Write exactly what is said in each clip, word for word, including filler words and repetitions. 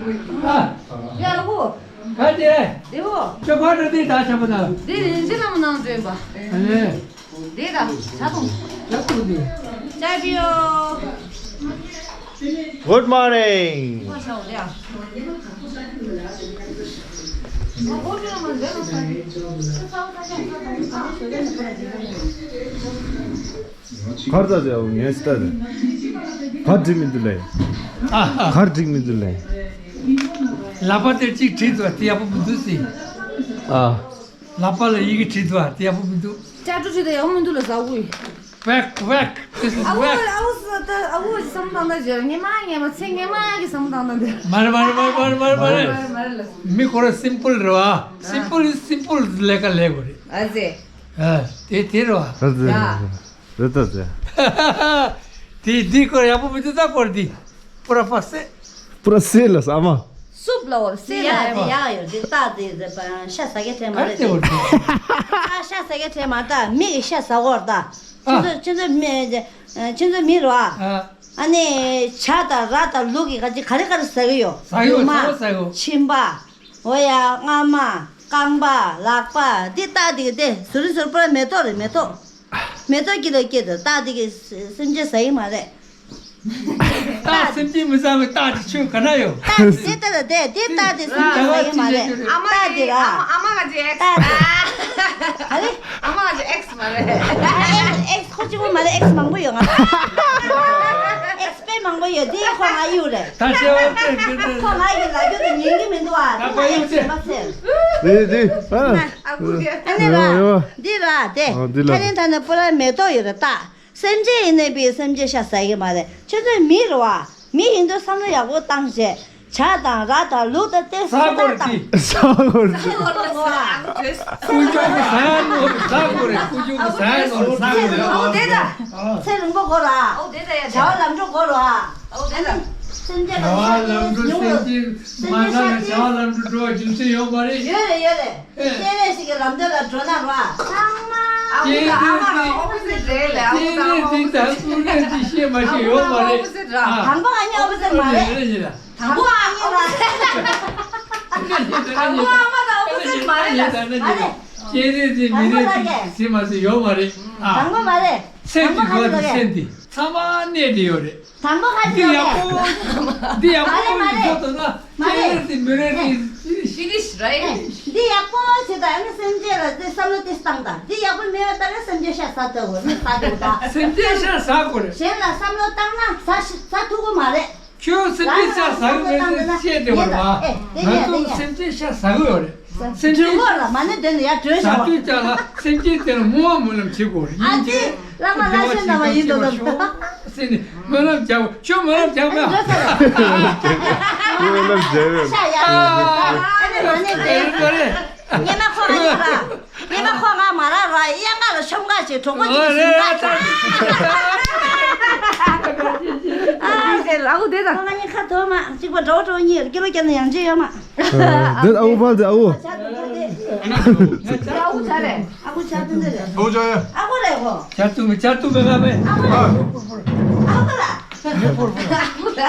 ཡ་ལ་བོ། ག་དེ། དེ་བོ། ཁྱོད་ཕར་འགྲོ་དེ་ད་ཆ་པ་ད། དེ་རིན་ཆེན་བླ་མ་ནང་འདྲེན་པ། ཨ་ལེ། དེ་ད་ཆ་ཐོང་། ཆ་ཐོང་དེ། ཅའི་པི་ཡོ། Good morning. གར་ད་ཟེར་ངས་ད་ཟེར། གར་འགྲིག་མི་འདུག་ལེ། ཨ་ཧ། གར་འགྲིག་མི་འདུག་ལེ། ལག་པ་དེ་གཅིག་བྲིས་འདུག་དེ་ཡག་པོ་མི་འདུག་ཟེར། ཨ། ལག་པ་ལ་ཡི་གེ་བྲིས་འདུག་དེ་ཡག་པོ་མི་འདུག་ཅ་ཀྲུ་བྲིས་དེ་ཡག་པོ་མི་འདུག་ལ་ཟ་དགོས། Whack, whack. This is whack. ཨ་བོ་ཨ་བོ་ཨ་བོ་བསམ་བཏང་ད་ཇོ་ངེ་མ་ངེ་མ་ཚེ་ངེ་མ་གི་བསམ་བཏང་ད་འདི། མ་རེད་མ་རེད་མ་རེད་མ་རེད་མ་རེད། མི་ཁོ་ར་simple རེད་བ། Simple is simple ལས་ཀ་ལས་དགོས་རེད། ཨ་ཟེ། ཨ་དེ་དེ་རེད་བ། རེད་ད་ཟེ། དེ་འདི་ཁོ་ཡག་པོ་མི་འདུག་ད་ཁོ་འདི། པུ་ར་པ་སེ། པུ་ར་སེ་ལ་ཟ་མ། སུབ་ལ་བོར་སེ་ལ་ཡ་ཡོད། དེ་ཡག་ཡོད་དེ་ལྟ་དེ་ཤ་ཟ་གེ་དྲན་མ་རེད་དེ། ཤ་ཟ་གེ་དྲན་མ་ད་མི་གི་ཤ་ཟ་གོ་ར་ད། ཁྱེད་ཚོ་ཁྱེད་ཚོ་མི་ཁྱེད་ཚོ་མི་རོ་ཨ། ཨ་ནི་བྱ་དང་ར་དང་ལུག་གི་ག་ཅི་ག་རེ་ག་རེ་ཟ་གི་ཡོད། ཟ་གི་ཡོད་ཟ་གི་ཡོད་ཟ་གི་ཡོད། མཆིན་པ། འོ་ཡ་རྔ་མ། རྐང་པ། ལག་པ། འདི་ལྟ་དེ་གི་དེ་ཟུར་ཟུར་པོ་མེ་ཏོག་རེད་མེ་ཏོག་མེ་ཏོག་སྐྱིད་ལ་སྐྱིད་དུ་ལྟ་དེ་གི་སེམས་ཅན་ཟ་གི་མ་རེད། སྟག་སེམས་ཅན་མི་ཟ་བའི་སྟག་དེ་ཁྱོད་ག་ན་ཡོད། སྟག་དེ་ལྟ་ལ་དེ་དེ་སྟག་དེ་སེམས་ཅན་ཟ་གི་མ་རེད། ཨ་མ་སྟག་དེ་ར། ཨ་མ་ང་ཅི་ཨེགས། སྟག་དེ། ཨ་རེ། ཨ་མ་ང་ཅི་ཨེགས་མ་རེད། ཨེགས་ཁོ་གཅིག་པོ་མ་རེད་ཨེགས་མང་པོ་ཡོད་ང་ཚོ། ཨེགས་དཔེ་མང་པོ་ཡོད་དེ་ཁོ་ང་གཡུག་རེད། ད་ཤེས་བ་དེ་དེ་དེ། ཁོ་ང་གི་ལ་རྒྱུ་དེ་ཉན་གི་མི་འདུག་ཨ། ད་ཁོ་ཡོད་དེ། དེ་དེ། ཨ་ཁུ་གི། ཨ་ནི་ར། འདི་ར་དེ། ཨ་འདི་ལ། ད་ནི་ད་ནི་པུ་ར་མེ་ཏོག་ཡོད་ར་ད། སེམས་ཅན་ཡིན་ནའི་པའི་སེམས་ཅན་ཤ་ཟ་གི་མ་རེད། ཁྱོད་ཚོས་མི་རེད་བ། མི་ཡིན་དུས་བསམ་བློ་ཡག་པོ་བཏང་བྱས། བྱ་དང་ར་དང་ལུག་དང་དེ་ཟ་དགོས་རེད་དེ། ཟ་དགོས་རེད། ཀུ་ཅོ་གི་ཟ་ཡ་ནོར་ཟ་དགོས་རེད། ཀུ་ཅོ་གི་ཟ་ཡ་ནོར་ཟ་དགོས་རེད། ཨོ་དེ་ད། ཚེ་རིང་པོ་དགོས་ར། ཨོ་དེ་ད་ཡ། བྱ་བ་ལམ་འགྲོ་དགོས་ར། ཨོ་དེ་ད། སེམས་ཅན་ལ་བྱ་བ་ལམ་འགྲོ་སེམས་ཅན་མ་ཟ་ན་བྱ་བ་ལམ་འགྲོ་འགྲོ་བ་རྒྱུ་མཚན་ཡོད་མ་རེད། ཡོད་རེད་ཡོད་རེད། སྐྱེ་བའི་ཞིག་གི་ལམ་སྟོན་ལ་འགྲོ་ན་ར། ཚང་མ། ཨ་ཁུ་དང་ཨ་མ་ལ་ཨོ་པོ་སི་ཊི་རེད་ལ། ཨ་ཁུ་དང་ཨ་མ་ཨོ་པོ་སི་ཊི་རེད། ཨ་ཁུ་དང་ཨ་མ་ཨོ་པོ་སི་ཊི་ར། དང་པོ་ཨ་ནི་ཨོ་པོ་སི་ཊི་མ་རེད། དང་པོ་ཨ་ནི་ར། དང་པོ་ཨ་མ་དང་ཨོ་པོ་སི་ཊི་མ་རེད་ལ། མ་རེད། སྐྱེ་རེས་དེ་མི་རེས་དེ་ཟེར་མ་ཟེར་ཡོད་མ་རེད། དང་པོ་མ་རེད། སེམས་ཀྱི་དང་པོ་ཨ་ནི་ར། སེམས་དེ་ཚང་མ་གནས་དེ་ཡོད་རེད། དང་པོ་ཁ་འདི་ཅིག་ཡག་པོ། འདི་ཡག་པོ་མ་རེད་མ་རེད། ཡིན་ཚོད་ན། མ་རེད། ཀྱེ་དེ་མི་རེད་དེ། ཕི་ནིཤ་རའིཊ། འདི་ཡག་པོ་བྱེད་དང་ཨ་ནི་སེམས་ཅན་ལ་དེ་བསམ་བློ་དེ་བཏང་དང་། འདི་ཡག་པོ་མེད་པ་ལྟར་སེམས་ཅན་ཤ་ཟ་ལྟ་བུ་ནི་ཟ་དགོས་དང་། སེམས་ཅན་ཤ་ཟ་དགོས་རེད། གཞན་ལ་བསམ་བློ་བཏང་ན་ཟ་ཤི་ཟ་ཐུབ་ཀྱི་མ་རེད། ཁྱོད་སེམས་ཅན་ཤ་ཟ་གི་མེད་ཟེར་བཤད་དེ་བར་བ། ང་ཚོ་སེམས་ཅན་ཤ་ཟ་གི་ཡོད་རེད། སེམས་ཅན་ཤ་ཟ་དུས་ཀྱང་ལ་སེམས་ཅན་དེར་བསྔོ་བ་སྨོན་ལམ་བྱེད་དགོས་རེད། ཨ་ཅེ་བླ་མ་ལ་ཤོད་ན་མ་ཡིན་དོ་དོ། ཟེར་ནས་སྨོན་ལམ་རྒྱག་ཁྱོད་སྨོན་ལམ་རྒྱག་མ། སྨོན་ལམ་རྒྱག་ཡོད། ཤ་ཡ། ཨ་ནི་མ་ནི་དེ། ཉི་མ་ཁོ་ང་ཡིན་པ། ཉི་མ་ཁོ་ང་མ་རག་ར་གཡང་ཁ་ལ་ཤོང་ཁ་ཞིག་གྲོགས་པོ་ཅིག་ཞིག་ང་ཆ། ཨ་ཟེར་ཨ་ཁུ་དེ་དང་། ཁོ་ང་གཉིས་ཁ་དོ་མ་གཅིག་པ་འགྲོ་འགྲོ་གཉིས་ཀྱི་ལོ་རྒྱབ་ན་ཡང་ཅི་ཡོད་མ། དེ་ཨ་ཁུ་ཕར་དེ་ཨ་ཁུ། ཨ་ཁུ་ཆ་རེད། ཨ་ཁུ་ཆ་དེ་འདི་རེད། ཨ་ཁུ་ཆ་དེ་འདི་རེད། ཨ་ཁུ་རེད་ཁོ། ཆ་ཏུ་མི་ཆ་ཏུ་མི་ང་མེད། ཨ་ཁུ་རེད། ཨ་ཁུ་ར། ཨ་ཁུ་ར་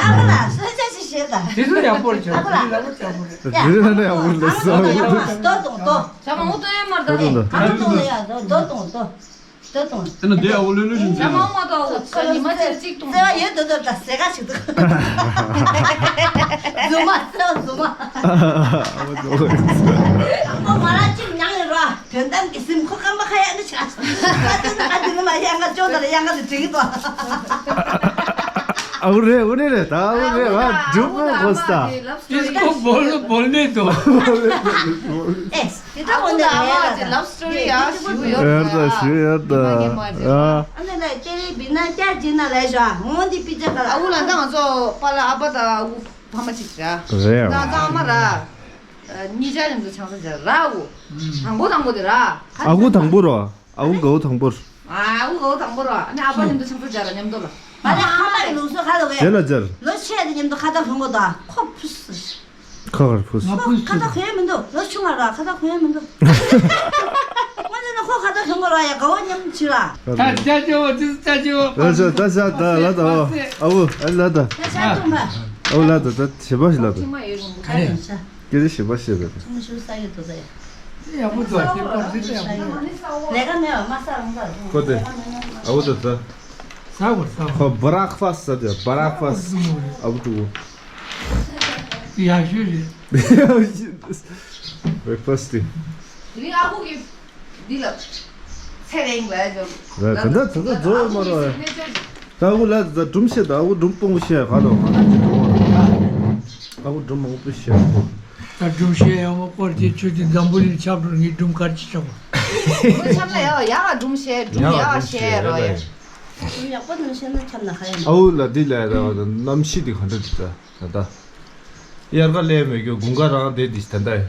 སོ་ཆ་ཞིག་བཤད་ད། དེ་ཚོ་ཡག་པོ་རེད། ཨ་ཁུ་ར། དེ་ཚོ་ཡག་པོ་རེད། དེ་རེད་ན་ཡག་པོ་རེད་ལ་ས། ཨ་ཁུ་ར་ཡག་པོ་རེད། ཏོ་ཏོ་ཏོ། ཚང་མ་ཨུ་ཏོ་ཡོད་མར་ཏོ་ཏོ་ཏོ། ཨ་ཏོ་ཏོ་ཡ་ཏོ་ཏོ་ཏོ་ཏོ་ཏོ། དེ་ན་དེ་ཨ་ཨུ་ལོ་ལོ་བཞིན་ཚང་མ་ཨུ་མ་ཏོ་ཨུ་ཚོ་ཉི་མ་ཚེ་གཅིག་ཏུ་བརྩེ་བ་ཡོད་དོ་ཏོ་ད་ཟེ་ག་ཞིག་ཏུ། རྫུན་མ་བརྩེ་བ་རྫུན་མ། ཨ་མ་ཏོ། ཨ་མ་མ་ར་གཅིག་མྱང་ཡོད་ར། དོན་དམ་གྱི་སེམས་ཁོ་སྐར་མ་ཁ་ཡག་ནི་ཆགས། ཨ་ཏོ་ཨ་ཏོ་ནི་མ་ཡང་ག་ཅོ་ད་ལ་ཡང་ག་ལ་དྲིང་གི་ཏོ། ཨ་ཨུ་རེད་ཨུ་རེད་རེད་ད་ཨུ་རེད་བ་འཇུག་པོ་གོ་ས། ཏིས་ཀོ་བོལ་བོལ་ནེ་ཏོ། ཨེ། དེ་ལྟ་བུ་འདི་རེད་ལ་ད། ལབ་སི་ཏོ་རི་ཡ་ཞུ་ཡོད་ཡར་ད་ཞུ་ཡར་ད། ཨ་ནི་ལ་ཏེ་རི་བི་ན་ཅར་ཇི་ན་ལ་ཞོ་འོང་འདི་པི་ཙ་ག་ལ། ཨ་ཁུ་ལ་ད་ང་ཚོ་པ་ལ་ཨ་པ་ད་ཨ་ཁུ་ཕ་མ་གཅིག་ར། རེད། ང་ཚོ་ཨ་མ་ར། གཉིས་ཆ་མཉམ་དུ་ཆང་ས་སྦྱར་ར་ཨ་ཁུ། དང་པོ་དང་པོ་དེ་ར། ཨ་ཁུ་དང་པོ་ར། ཨ་ཁུ་གའུ་དང་པོར། ཨ་ཁུ་གའུ་དང་པོར་བ་ཨ་ནི་ཨ་ཕ་མཉམ་དུ་ཆང་ས་སྦྱར་ར་མཉམ་དུ་ལ། ཨ་ནི་ཨ་མ་གི་ལུགས་སྲོལ་ག་ལ་བས། རྗེས་ལ་སྦྱར། ལོ་ཆེ་དེ་མཉམ་དུ་ཁ་བཏགས་གོན་དགོས་དང་ཁོ་ཕུ་སུ། ཁ་གར་ཕུ་སུ། ཁོ་ཁ་བཏགས་གོན་ཡ་མི་འདུག་ལོ་ཆུང་བ་ར་ཁ་བཏགས་གོན་ཡ་མི་འདུག་ང་ཚོ་ནི་ཁོ་ཁ་བཏགས་གོན་དགོས་ར་ཡ་གའུ་མཉམ་བྱི་ར། ད་ཅ་ཅོ་ཅི་ཅ་ཅོ། ད་ཅ་ད་ཅ་ད་ལ་ད་ཨ་ཁུ་ཨ་ལ་ད། ད་ཅ་ཅོ་མ། ཨོ་ལ་ད་ད་ཞེ་པ་ཞིག་ལ་ད། ག་རེ་ཡིན་ཤ། སྐད་ཆ་ཞེ་པ་ཞེ་པ་ད། ཚོང་ཞུ་ས་ཡོད་དོ་ད་ཡ། ཡག་པོ་འདུག་ཞེ་པ་ཞེ་པ་ཡོད། ལས་ཀ་མེད་པ་མ་ས་རང་ས་རང་། ཁོ་དེ། ཨོ་ད་ད། ས་བོ་ས་བོ། ཁོ་breakfast ཟ་དེ་breakfast། ཨོ་ད། ཡག་ཤོས་རེད། breakfast་དེ། དེ་རིང་ཨ་ཁུ་གི། འདི་ལ། ཚེ་རིང་ལ་ཡ་ཇོ། ད་ད་ད་ད་ཛོ་མ་རོ། ད་ཨ་ཁུ་ལ་ད་སྒྲུང་བཤད་ད་ཨ་ཁུ་སྒྲུང་སྤོང་བཤད་ག་ལོ་ང་ལ། ཨ་ཁུ་སྒྲུང་མང་པོ་བཤད། ད་སྒྲུང་བཤད་ཡག་མོ་སྐོར་གྱི་ཆུ་དེ་འཛམ་བུ་གླིང་ཁྱབ་འགྲོ་ངའི་སྒྲུང་གར་ཅི་ཆོག་པ། ཁོ་ཆབ་ལ་ཡ་ཡ་སྒྲུང་བཤད་སྒྲུང་ཡ་བཤད་རོ་ཡ། སྒྲུང་ཡག་པོ་ནང་བཤད་ན་ཆབ་ན་ཧ་ཡ་མ། ཨ་ཁུ་ལ་འདི་ལ་ཡ་ད་གནམ་གཤིས་འདི་ག་འདྲ་འདུག་ད། ད་ལྟ། དབྱར་ཁ་སླེབས་མེད་རྒྱུ་དགུན་ཁ་རང་བསྡད་དེ་ད་ལྟ།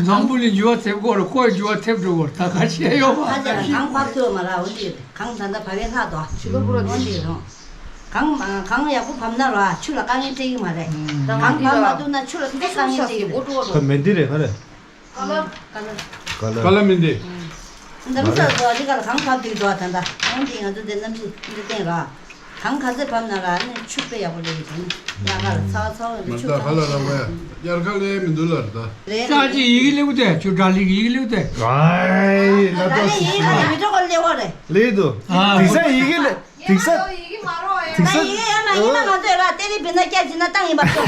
འཛམ་བུ་གླིང་འགྱུར་བ་ཐེབས་སྐོར་ཁོའི་འགྱུར་བ་ཐེབས་འགྲོ་སྐོར་ད་ག་བྱས་ཡོད་མ་ཁ་ཅིག་ལ་གངས་བབས་ཐུབ་མ་ར་འོ་འདི་གངས་ད་ལྟ་བབས་པའི་ལྷག་དོ་ཆུ་ལོ་པོ་ར་འོ་འདི་རང་གངས་གངས་ཡག་པོ་བབས་ན་ར་ཆུ་ལ་དཀའ་ངལ་སྤྲད་ཀྱི་མ་རེད། གངས་བབས་མ་ཐུབ་ན་ཆུ་ལ་དེ་དཀའ་ངལ་སྤྲད་ཀྱི་རེད། ཁ་མེ་འདི་རེད་ག་རེད། ཀ་ལ། ཀ་ལ། ཀ་ལ་མི་འདི། འདམ་ས་ཚོ་ཨ་ལི་ཀ་ལ་གངས་བབས་དུས་འགྲོ་བ་ད་ལྟ་འོང་དེ་ང་ཚོ་དེ་གནམ་གཤིས་འདི་བསྟན་ར། གངས་ག་ཚོད་བབས་ན་ར་ནི་ཆུ་དཔེ་ཡག་པོ་སླེབས་ཀྱི་འདུག་ནི་ལ་ཀ་ལ་ཚ་བ་ཚ་བ་མི་ཆུ་ད་ག་ལ་ར་བ་ཡ་དབྱར་ཁ་ལས་མི་འདུག་ལ་ར་ད། རེད། ཅག་ཅིག་ཡི་གེ་ལེགས་པོ་དེ་ཆུ་གྲ་ལི་གི་ཡི་གེ་ལེགས་པོ་དེ། ཨའི་ལ་ད་ད་ནི་ཡི་གེ་མི་འགྲོ་ག་ལེགས་པོ་རེད། ལེགས་འདུག་ཨ། དེང་སང་ཡི་གེ་ལེགས། དེང་སང་། ཡི་གེ་མ་རོ་ཡ། དེང་སང་། ཡི་གེ་ཡ་མ་ཡིན་ན་ང་ཚོས་ར་ཏེ་རི་བི་ན་སྐྱ་ཇི་ན་བཏང་ཡིན་པ་ཚོ།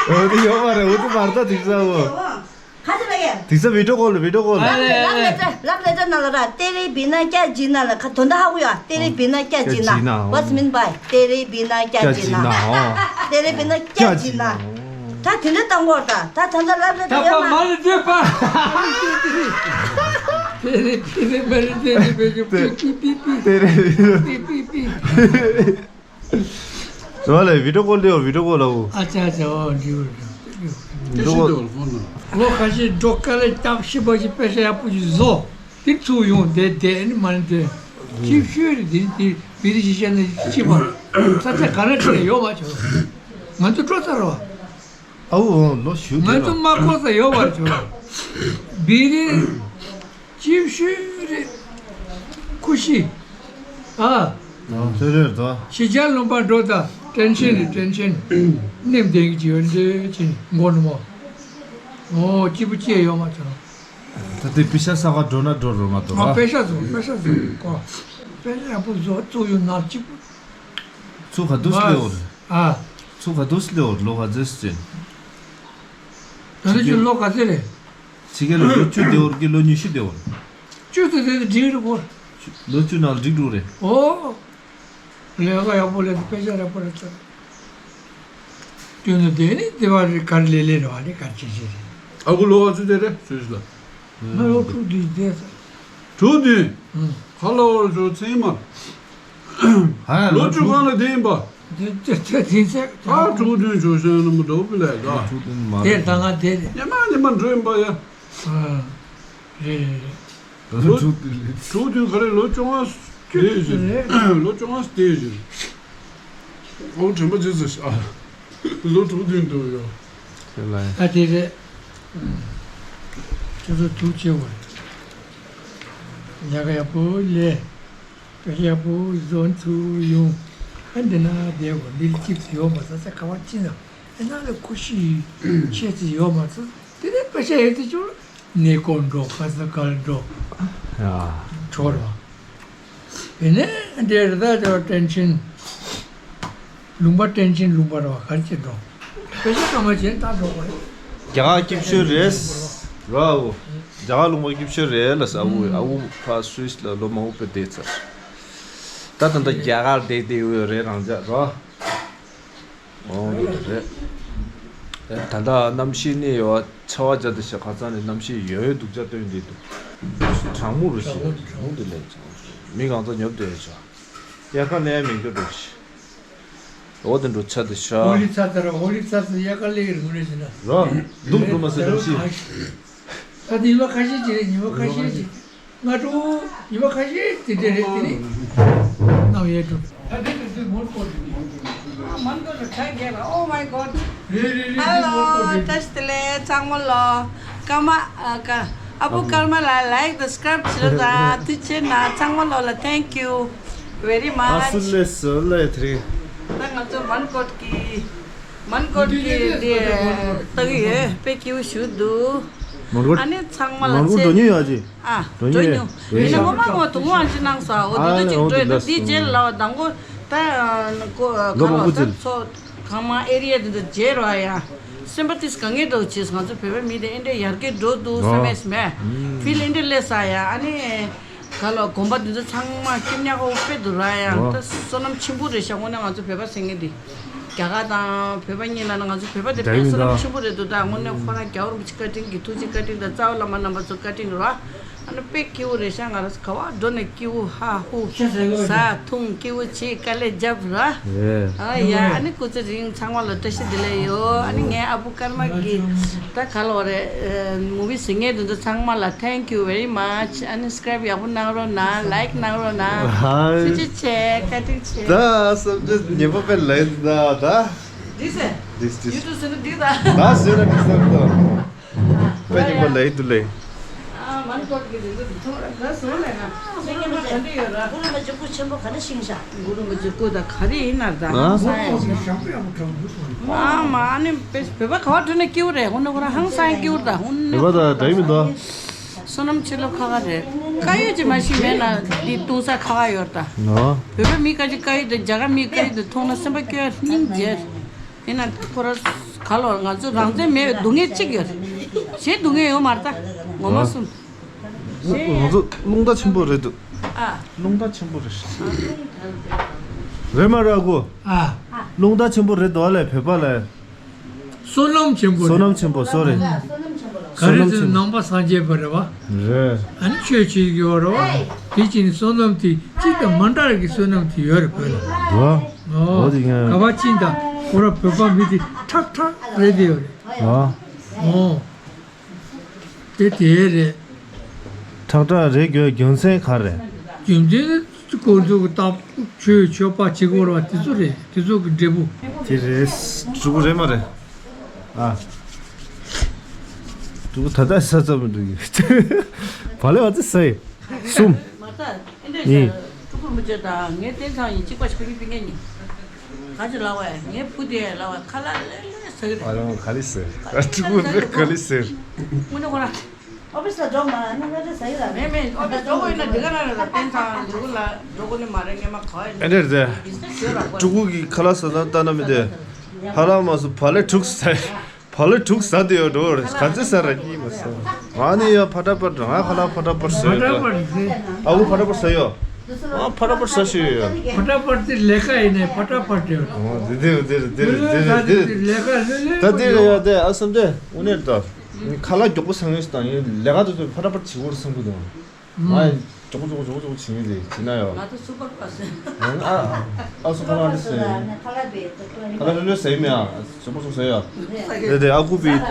འོ་དེ་ཡོད་མ་རེད་འོ་དེ་མ་རེད་ད་དེང་སང་འོ། ག་ཚོད་ལ་ཡ། དེང་སང་བི་ཌིའོ་ཀོལ་བི་ཌིའོ་ཀོལ། ཨ་ལེ་ཨ་ལེ། ལབ་ལེ་ལབ་ལེ་ན་ལ་ར་ཏེ་རི་བི་ན་སྐྱ་ཇི་ན་ལ་ཁ་དོན་དག་ཧ་གོ་ཡ། ཏེ་རི་བི་ན་སྐྱ་ཇི་ན། What's mean by ཏེ་རི་བི་ན་སྐྱ་ཇི་ན། ཏེ་རི་བི་ན་སྐྱ་ཇི་ན། ད་དེ་འདྲ་བཏང་གོ་ད་ད་ད་ད་ལབ་ལེ་ད་ད་ཡོད་པ་མ། མ་ལ་འདོད་པ། ཏེ་རེ་ཏེ་རེ་མ་རེ་ཏེ་རེ་པེ་ཀི་པི་པི་པི་པི། ཏེ་རེ། པི་པི་པི། རོ་ལེ་བི་ཌིའོ་ཀོལ་ལེའོ་བི་ཌིའོ་ཀོལ་ལའོ། ཨ་ཅག་ཅག་ཨོ་འདི་བོ་འདི་བོ། ལོ་ཁ་ཤས་འགྲོ་དཀའ་ལས་སྟབས་ཤེས་པ་ཞིག་དཔེ་ཆ་ཡག་པོ་ཞིག་བཟོ། དེ་ཚུར་ཡོང་བསྡད་བསྡད་ནི་མ་ནི་དེ། ཅིག་ཤོས་རེད་དེ་དེ་མི་རིགས་ཤིག་བཤད་ན་ཅི་བ། ས་ཆ་ག་ལ་ཁྲིད་ཡོད་མ་བྱུང་། ང་ཚོ་སྤྲོ་ཚར་བ། ཨའུ་ལོ་ཞུ་ང་ཚོ་མ་གོ་ས་ཡོད་པར་བྱུང་། བི་རི་ཅིབ་ཤུ་རེ་ཁུ་ཤི་ཨ། ཚོད་རེད་དོ། ཤི་ཅག་ལུང་པ་འགྲོ་ད་ཏྲེན་ཤན་རེ་ཏྲེན་ཤན་ནེམ་དེང་གི་ཅི་ཡོད་འདྲེ་ཅི་མགོ་ནུ་མོ། ཨོ་ཅི་པུ་ཅི་ཡོད་མ་ཚོ། ད་དེ་པི་ཤ་ས་ག་འགྲོ་ན་འགྲོ་རོ་མ་གཏོགས་ཨ། པེ་ཤ་ཚོ་པེ་ཤ་ཚོ་ཀོ། པེ་ཤ་ཡག་པོ་བཟོ་བཙུགས་ཡོད་ན་ཅི་པུ། ཚུ་ག་དུས་སླེ་འོར། ཨ། ཚུ་ག་དུས་སླེ་འོར་ལོ་ག་ཚོད་ཅན། ད་ནི་ཁྱོད་ལོ་ག་ཚོད་རེད། ཕྱི་རྒྱལ་ལ་ལོ་བཅུ་བསྡད་འོར་གི་ལོ་ཉི་ཤུ་བསྡད་འོར། བཅུ་ཙམ་བསྡད་དེ་འགྲིག་རེད་གོ། ལོ་བཅུ་ནང་འགྲིག་འགྲོ་རེད། ཨོ། ལས་ཀ་ཡག་པོ་ལས་དཔེ་ཆ་ཡག་པོ་རེད་ཚར། སྐྱོན་ནི་དེ་ནི་དེ་བ་རེད་གར་ལེ་ལེ་རེད་བ་ནི་གར་ཆེ་ཆེ་རེད། ཨ་ཁུ་ལོ་ག་ཚོད་བསྡད་རེད་ཚོད་ལ། ང་ལོ་དྲུག་བདུན་བསྡད་ཚར། དྲུག་བདུན། ཨང་། ཁ་ལོ་བ་ཚོ་ཚེང་མ། ཧ་ལོ་བཅུ་གང་ལ་བསྡད་ཡིན་པ། དེ་དེ་དེ་དེ་ཚེ། ཨ་དྲུག་བདུན་བྱོས་ཤན་ནི་མི་འདྲ་བོ་ལས་ད། དེ་ད་ང་དེ་རེད། ཉི་མ་ཉི་མ་འགྲོ་ཡིན་པ་ཡ། ཨ། རེད་རེད་རེད། ལོ་དྲུག་བདུན་ག་རེ་ལོ་བཅོ་ལྔ་བསྡད་བཞིན། ལོ་བཅོ་ལྔ་བསྡད་བཞིན། ཨོ་དྲན་པ་བརྗེད་ཚར་ཤག་ལོ་དྲུག་བདུན་འདུག་ཡོད། ཁྱེད་ལ་ཡ། ཨ་དེ་རེད། ཁྱོད་ཚོ་ཐུགས་ཆེ་བ་རེད། ཉག་ག་ཡག་པོ་ལས། དཔེ་ཡག་པོ་བཟོ་ཚུལ་ཡོང་། ཨ་འདི་ན་བསྡད་དགོས་འདི་ལ་ཅིབ་ཡོད་མ་ཚ་ས་ཁ་བ་ཅི་ན་ཨ་ན་ལ་ཁུ་ཤི་ཆེ་ཚི་ཡོད་མ་ཚ་དེ་ནས་དཔེ་ཆ་ཡོད་ཚི་ཅོ་ལ་ནས་ཀོ་འགྲོ་ཁ་ས་ག་ལ་འགྲོ་ཡ་ཆོག་ར་བ། དེ་ནས་འདྲེ་རི་དྭགས་ཅོ་ཏྲེན་ཆིན། ལུང་པ་ཏྲེན་ཆིན་ལུང་པ་ར་བ་གར་ཅི་འགྲོ། དཔེ་ཆ་ཚང་མ་བྱས་ད་འགྲོ་བ་རེད། རྒྱ་གར་སྐྱིད་ཤོས་རེད། ར་བོ། རྒྱ་གར་ལུང་པ་སྐྱིད་ཤོས་རེད་ལ་ས་ཨ་བོ་ཨ་བོ་ཕ་སུད་སི་ལ་ལོ་མང་པོ་བསྡད་ཚར། ད་ད་ལྟ་རྒྱ་གར་བསྡད་བསྡད་ཡོད་རེད་རང་ཅག་ར། འོང་གི་རེད། ད་ལྟ་གནམ་གཤིས་ནི་ཡོད་ཆར་པ་བརྒྱབ་དེ་ཤག་ཁ་སང་ནས་གནམ་གཤིས་ཡོད་ཡོད་སྡུག་ཅག་སྟོན་གྱི་འདུག་གྲང་མོ་རུ་ཞིག་གྲང་མོ་འདི་ལས་ཀྱང་མི་གང་ཚ་ཉོབ་བསྡད་ཡོད་ཤག་དབྱར་ཁ་ལེན་མི་འགྱུར་འགྲོ་ཞིག་འོ་དེ་འགྲོ་ཆ་དེ་ཤག་ཧོ་ལི་ཚར་ཚར་ཧོ་ལི་ཚར་ཚར་དབྱར་ཁ་ལེན་གྱི་རེད་ངོ་ནས་བྱས་ན། རོ། སྡུག་འགྲོ་མ་ཟེར་གནམ་གཤིས། ད་དེ་ཉི་མ་ཁ་ཤས་ཅིག་རེད་ཉི་མ་ཁ་ཤས་ཅིག་སྔ་དྲོ་ཉི་མ་ཁ་ཤས་དེ་འདྲ་རེད་དེ་ནི་གནམ་ཡས་འགྲོ། ད་དེ་དུས་ཚོད་མོར་སྐོར་དེ་ནི། ཨ་མང་དུ་ལ་ཁྲག་རྒྱས་ལ། Oh my God. རེད་རེད་རེད་དེ་མོར་སྐོར་དེ། Hello. བཀྲ་ཤིས་བདེ་ལེགས་ཚང་མ་ལོ། ཀརྨ་ཨ་ཀ་ཨ་བུ་ཀརྨ་ལ་like དང་subscribe བྱེད་རོགས་དང་ཐུགས་རྗེ་ཆེ་གནང་ཚང་མ་ལོ་ལ་thank you very much. ཨ་སུ་ལེ་སུ་ལེ་ཐི་རི། ད་ང་ཚོ་ མན་ཀོད་ཀྱི་མན་ཀོད་ཀྱི་དེ་ལྟ་གི་ཡོད། དཔེ་སྐྱིད་པོ་ཞིག་འདུག་མན་ཀོད། ཨ་ནི་ཚང་མ་ལ་མན་ཀོད་འགྲོ་མྱོང་ཡོད་ཨ་ཅེ། ཨ། འགྲོ་མྱོང་ཡོད། ཡིན་ན་ངོ་མ་ངོ་དུ་ངོ་ཨ་ཅེ་གནང་ས་འོ་དེ་འདྲ་ཅིག་འགྲོ་ཡོད། ད་དེའི་རྗེས་ལ་བ་དང་པོ་ད་ལོ་མང་པོ་ཅིག་ཚོ་གང་མང་ཨེ་རི་ཡ་དེ་འདྲ་མཇལ་རོགས་ཡ། སེམས་པ་ཏིས་དཀའ་ངལ་འདྲ་བོ་བྱས། ང་ཚོ་བོད་པ་མི་དེ་ཨེ་འདྲ་ཡར་རྒྱས་འགྲོ་འདུག་བསམ་མེད་སྨས། ཕིལ་ཨེ་འདྲ་སླེབས་ས་ཡ། ཨ་ནི་ག་ལ་དགོན་པ་འདི་ཚོ་ཚང་མ་སྐྱིད་ཉག་ག་དཔེ་འདུག་ར་ཡ། ད་བསོད་ནམས་ཆེན་པོ་རེད་ཤག་དངོས་གནས་ང་ཚོ་བོད་པ་ཟེར་མཁན་འདི། རྒྱ་གར་དང་བོད་པ་གཉིས་ལ་ནི་ང་ཚོ་བོད་པ་དེ་དཔེ་བསོད་ནམས་ཆེན་པོ་རེད་འདུག་ད་དངོས་གནས་ཁོ་རང་རྒྱལ་བ་རིན་པོ་ཆེ་བཀའ་དྲིན་གྱི་ཐུགས་རྗེ་བཀའ་དྲིན་དང་རྩ་བ་བླ་མ་རྣམ་པ་ཚོ་བཀའ་དྲིན་རེད་བ། ཨ་ནི་དཔེ་སྐྱིད་པོ་རེད་ཤག་ང་རང་ཚོ་ག་བ་འགྲོ་ནས་སྐྱིད་པོ་ཧ་ཧུ་ཟ་འཐུང་སྐྱིད་པོ་བྱེད་དཀའ་ལས་རྒྱབ་ར། ཨ་ཡ། ཨ་ནི་སྐུ་ཚེ་རིང་། ཚང་མ་ལ་བཀྲ་ཤིས་བདེ་ལེགས་ཡོད། ཨ་ནི་ངའི་ཨ་བུ་ཀརྨ་གི་ད་ག་ལ་བ་རེད། མུ་བི་ཟེར་མཁན་དེ་ཚོ་ཚང་མ་ལ་thank you very much། ཨ་ནི་སབ་སི་ཀ་རེབ་ཡག་པོ་གནང་རོགས་གནང་། ལའིཀ་གནང་རོགས་གནང་། ཧའི། ཐུགས་རྗེ་ཆེ། བཀའ་དྲིན་ཆེ། ད་བསམ་ཚུལ་ཉེས་པ་དཔེ་ལེན་ད་ད། འདི་ཟེར། འདི་འདི། ཡུ་ཊུབ་ཟེར་ན་འདི་ད། ད་ཟེར་ན་འདི་ཟེར་ད། དཔེ་ཉེས་པ་ལེན་འདུག་ལེ། ཨ་མན་ཀོད་ཀྱི་རི་ལུ་ཐོ་ར་ད་སོང་ལེ་ན། སེང་གེ་མ་ག་འདྲ་ཡོད་ར། གུ་རུ་མ་ཅིག་སྐུ་ཆེན་པོ་ག་འདྲ་ཤིང་ཤ། གུ་རུ་མ་ཅིག་སྐུ་ད་ག་རེ་ཡིན་ན་ད། ཨ། ས་ཡ་ཤ། ཨ་མ་ཨ་ནི་བོད་པ་ག་བ་འགྲོ་ན་སྐྱིད་པོ་རེད། འོ་ན་ཁོ་རང་ཧང་སང་སྐྱིད་པོ་ད། འོ་ན་བོད་པ་ད་འདྲ་ཡིན་མི་འདུག་བསོད་ནམས་ཆེ་ལོ་ཁ་ཁ་རེད། དཀར་ཡོལ་ཅིག་མ་ཤེས་མེད་ན་འདི་བཏུང་ས་ཁ་ཁ་ཡོད་ད། ཨ། བོད་པ་མི་དཀར་ཅིག་དཀར་ཡོལ་དེ་རྒྱ་གར་མི་དཀར་ཡོལ་དེ་མཐོང་ན་སེམས་པ་སྐྱོ་སྙིང་རྗེ། དེ་ན་ཁོ་ར་ག་ལོར་ང་ཚོ་རང་བཙན་མེད་པའི་སྡུག་བསྔལ་གཅིག་ཡོད། གཞན་སྡུག་བསྔལ་ཡོད་མ་རེད་ད། ངོ་མ་གསུམ། ང་ཚོ་རླུང་རྟ་ཆེན་པོ་རེད་འདུག་ཨ། རླུང་རྟ་ཆེན་པོ་རེད། རེད་མ་རེད་ཨ་ཁུ། ཨ། རླུང་རྟ་ཆེན་པོ་རེད་འདུག་ཨ་ལས་བོད་པ་ལས། བསོད་ནམས་ཆེན་པོ་རེད། བསོད་ནམས་ཆེན་པོ་སོ་རེད། ག་རེ་ཟེར་ན་ནང་པ་སངས་རྒྱས་པ་རེད་བ། རེད། ཨ་ནི་ཆོས་བྱེད་ཀྱི་ཡོད་རེད་བ། དེ་ཕྱིན་བསོད་ནམས་དེ་གཅིག་དང་མ་འདྲ་བའི་བསོད་ནམས་དེ་ཡོད་རེད་བོད་ལ། འོ། འོ་དེ་ཡང་། ག་བ་ཕྱིན་དང་ཁོ་ར་བོད་པ་མི་དེ་ཁྲག་ཁྲག་རེད་དེ་ཡོད་རེད། འོ། འོ། དེ་དེ་རེད། ཁྲག་ཁྲག་རེད་དགོས་རྒྱུ་མཚན་ག་རེད། རྒྱུ་མཚན་ནི་ཁོ་ཚོ་གི་རྟག་ཆོས་ཆོས་པ་བྱེད་དགོས་རེད་བ། དེ་ཚོ་རེད། དེ་ཚོ་གི་འབྲས་བུ། དེ་རེད། ཕྲུ་གུ་རེད་མ་རེད། ཨ། ཕྲུ་གུ་ད་ལྟ་ས་ཚ་མི་འདུག་གི། བ་ལེ་བ་ཚེ་ས་ཡི་གསུམ། མ་ད་ཨེ་འདྲ་ཡིན། ཕྲུ་གུ་མི་བྱེད་ད་ངའི་བསྟན་ཚང་ཡིན། གཅིག་པ་ཞིག་ཁོ་གཉིས་པིན་ངེ་ཉིན། ག་ཅི་ལབ་བས། ངའི་བུ་དེ་ལབ་བས། ཁ་ལག་ལེ་ལེ་ཟ་གི་རེད། ཨ་རང་ག་ལེ་ཟེར། ཕྲུ་གུ་མི་ག་ལེ་ཟེར། དངོས་གནས་ཁོ་རང་། ཨོ་ཕི་སི་ལ་འགྲོ་མ་ན་ང་ཚོ་ཟ་གི་རེད། མེད་མེད། ཨོ་ཕི་སི་འགྲོ་དགོས་ཡིན་ན་འདི་ག་རང་རེད། ད་བསྟན་ཚང་འདི་གུ་ལ་འགྲོ་དགོས་ནི་མ་རེད། ངས་མ་ག་བ་ཡིན། ཨེ་འདྲ་རེད། ཕྲུ་གུ་གི་ཁ་ལག་ཟ་ད་ལྟ་ན་མི་དེ། ཧ་ལམ་མ་སུ་བ་ལེ་དྲུག་ཟ། བ་ལེ་དྲུག་ཟ་དེ་ཡོད་འགྲོ་རེད། ག་ཚོད་ཟ་ར་གཉིས་མ་ཟ། ང་ནི་ཡ་ཕ་ཏྲ་པ་ང་ཁ་ལག་ཕ་ཏྲ་པར་ཟ་ཡོད། ཕ་ཏྲ་པར་ཟ། ཨ་ཁུ་ཕ་ཏྲ་པར་ཟ་ཡོད། ཨ་ཕ་ཏྲ་པར་ཟ་ཞུ་ཡོད། ཕ་ཏྲ་པར་དེ་ལས་ཀ་ཡིན་ནས་ཕ་ཏྲ་པར་དེ་ཡོད། ཨོ་དེ་དེ་དེ་དེ་དེ་དེ་ལས་ཀ་ལྷོད་ལྷོད་ད་དེ་ཡོད། ཡ་དེ་ཨ་སམ་དེ་དངོས་གནས་ད། ཁ་ལག་མགྱོགས་པོ་ཟ་ངེས་ཤིག་དང་ཡིན་ལས་ཀ་དེ་ཚོ་ཕ་ཏྲ་པར་བྱེད་དགོས་རེད་བསམ་གི་འདུག་ང་ཡང་མགྱོགས་པོ་མགྱོགས་པོ་མགྱོགས་པོ་བྱེད་ངེས་རེད་བྱེད་ན་ཡོད། ང་ཚོ་སུ་པར་ཕ་སི། ཨ་ཨ་སུ་པར་ཕ་སི། ཁ་ལག་དེ་ཁ་ལག་ལོས་ཟ་ཡི་མེད་ཨ། མགྱོགས་པོ་ཟ་ཡོད། དེ་དེ་ཨ་ཁུ་པི།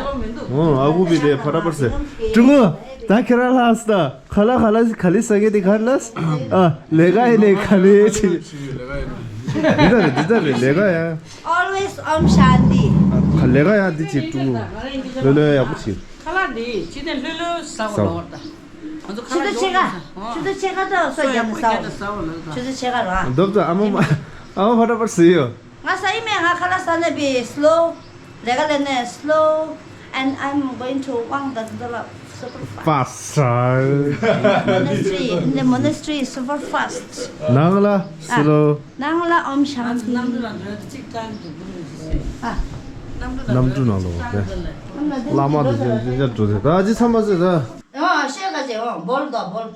ཨོ་ཨ་ཁུ་པི་དེ་ཕ་ཏྲ་པར་ཟ། ཕྲུ་གུ། ད་ཁྱེད་རང་ལྷག་སྟ། ཁ་ལག་ཁ་ལག་ག་ལེ་ཟ་གི་དེ་ག་ལ། ཨ་ལས་ཀ་ཡིན་ནས་ག་ལེ་ཆེ། འདི་ལྟ་རེད་འདི་ལྟ་རེད་ལས་ཀ་ཡ། Always Om Shanti. ཁ་ལས་ཀ་ཡ་འདི་བྱེད་ཀྲུ། ལོ་ལོ་ཡག་པོ་བྱེད། ཁ་ལག་འདི་ཅི་ནས་ལྷོད་ལྷོད་ཟ་བ་ཟ་བ། ལོར་ད། ང་ཚོ་ཁ་ལག་ཆུ་ཚོད་ཕྱེད་ཀ་ཆུ་ཚོད་ཕྱེད་ཀ་ད་སོ་རྒྱབ་ནས་ཟ་བ་ལོར་ད། ཆུ་ཚོད་ཕྱེད་ཀ་ར། འདབ་ད་ཨ་མ་མ་ཨ་མ་ཕ་ཏྲ་པར་ཟེར་ཡོད། ང་ཟ་ཡི་མེད། ང་ཁ་ལག་ཟ་ནས་པི་slow. ལས་ཀ་ལས་ནས་slow. And I'm going to Wang Dang Dala super fast. Fast. Monastery, in the monastery, super fast. ནང་ལ་slow. ནང་ལ་Om Shanti. གནམ་གྲུ་ནང་ལོགས་ཏེ། བླ་མ་དེ་ཚོ་འཛིན་གྲྭར་འགྲོ་ཚེ་ད་ཅི་ཚང་མ་ཟེར་ད། ཨ་ཤེས་ག་ཅེ་འོ་བོལ་དོ་བོལ།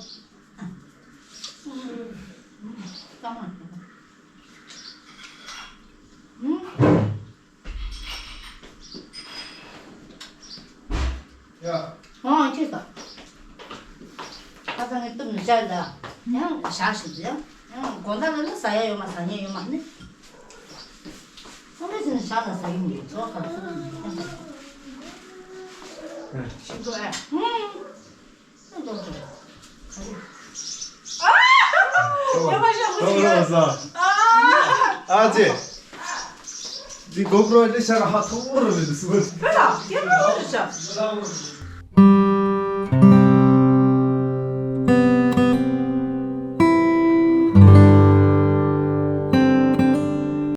ཡ། ཨོ་ཁྱེད་ད། ཁ་སང་ངས་བཏུབ་ནས་བཞག་ལ། ཡང་བཞག་ཞིག་ཡང་ཡང་དགོང་དག་ལ་ལ་ཟ་ཡ་ཡོད་མ་ཟ་ཉན་ཡོད་མ་ནི། ཁོ་མོས་ཟིན་བཞག་ལ་ཟ་ཡིན་ཡོད་ཚོ་ག་ཚོད་ཡིན། ཤིང་ཏོག་ཨེ། ཨུམ། ཨ་ཅེ། འདི་གོ་པྲོ་ལས་ཤར་ཧ་ཐོག་མོ་རེད་འདི་སུ། ཨ་ལ་སྐྱེ་པོ་རེད་ཤག